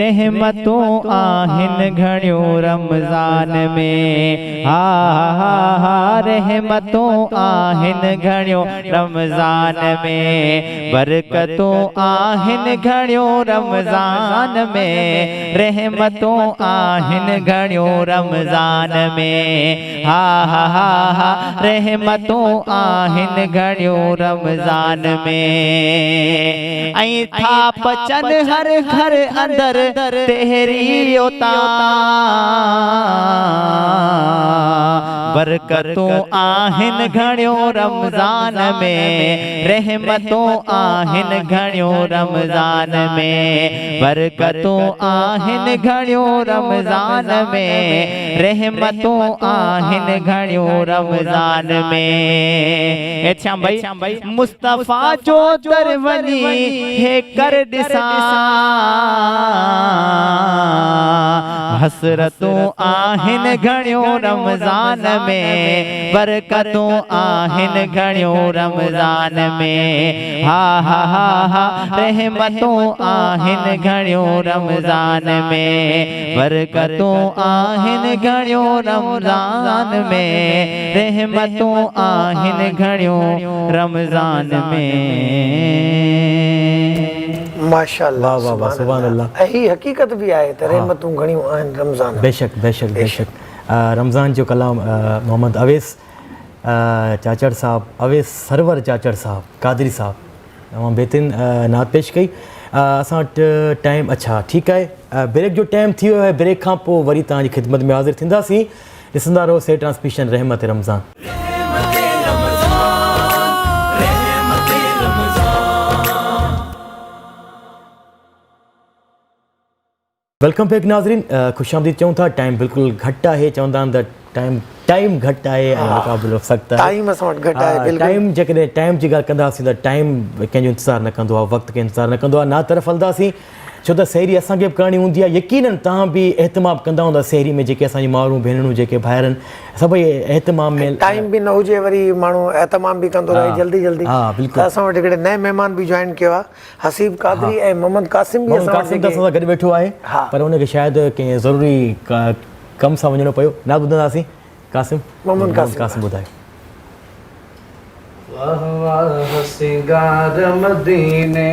رحمتون آهن گهڻيون رمضان ۾، ها ها ها رحمتون آهن گهڻيون رمضان ۾، برڪتون آهن گهڻيون رمضان ۾، رحمتون آهن گهڻيون رمضان ۾، ها ها ها ها رحمتون آهن گهڻيون رمضان ۾. ۽ ٿا پچن هر گهر اندر تهري اتان برڪتون آهن گهڻيون رمضان ۾، رحمتون آهن گهڻيون رمضان ۾، برڪتون آهن گهڻيون رمضان ۾، رحمتون آهن گهڻيون رمضان ۾. هيٺيان ڀئي مصطفيٰ جو در وڃي هيڪر ڏسان، حسرتون آهن گهڻيون رمضان ۾، برڪتون آهن گهڻيون رمضان ۾، ها ها ها ها رحمتون آهن گهڻيون رمضان ۾، برڪتون آهن گهڻيون رمضان ۾، رحمتون آهن گهڻيون رمضان ۾. ماشاءالله واه واه واه سبحان الله ۽ هي حقيقت به آهي ته رحمتون گهڻيون آهن رمضان ۾. بيشڪ بيشڪ بيشڪ رمضان جو ڪلام محمد اويس چاچڙ صاحب اويس سرور چاچڙ صاحب قادري صاحب تمام بهترين نعت پيش ڪئي اسان وٽ ٽائيم اڇا ٺيڪ آهي بريڪ جو ٽائيم ٿي ويو آهي بريڪ کان پوء وري توهان جي خدمت ۾ حاضر ٿينداسين ڏسندا رهو سي ٽرانسميشن رحمت رمضان. Welcome back ناظرين خوش آمديد چئون ٿا ٽائيم بلڪل گهٽ آهي چوندا آهن ته ٽائيم ٽائيم گهٽ آهي ۽ مقابلو سخت آهي ٽائيم اسان وٽ گهٽ آهي بلڪل ٽائيم جيڪڏهن ٽائيم جي ڳالهه ڪنداسين ته ٽائيم ڪنهن جو انتظار نه ڪندو آهي وقت ڪنهن انتظار نه ڪندو آهي نا طرف هلنداسين ڇو ته سحري اسان کي به ڪرڻي هوندي آهي يقينن توهان به اهتمام ڪندا هوندا سحري ۾ جيڪي اسان جون مائرون ڀينرون جيڪي ڀائر آهن سڀئي اهتمام ۾ ٽائيم به نه هجي وري ماڻهو اهتمام به ڪندو رهي جلدي جلدي ته اسان وٽ هڪڙي نئين مهمان به جوائن ڪيو آهي حسيب قادري ۽ محمد قاسم به اسان وٽ اسان سان گڏ ويٺو آهي پر ان کي شايد ڪنهن ضروري ڪم سان وڃڻو پيو نه ٻڌنداسين قاسم محمد قاسم ٻڌايو. واه واه سينگار مديني.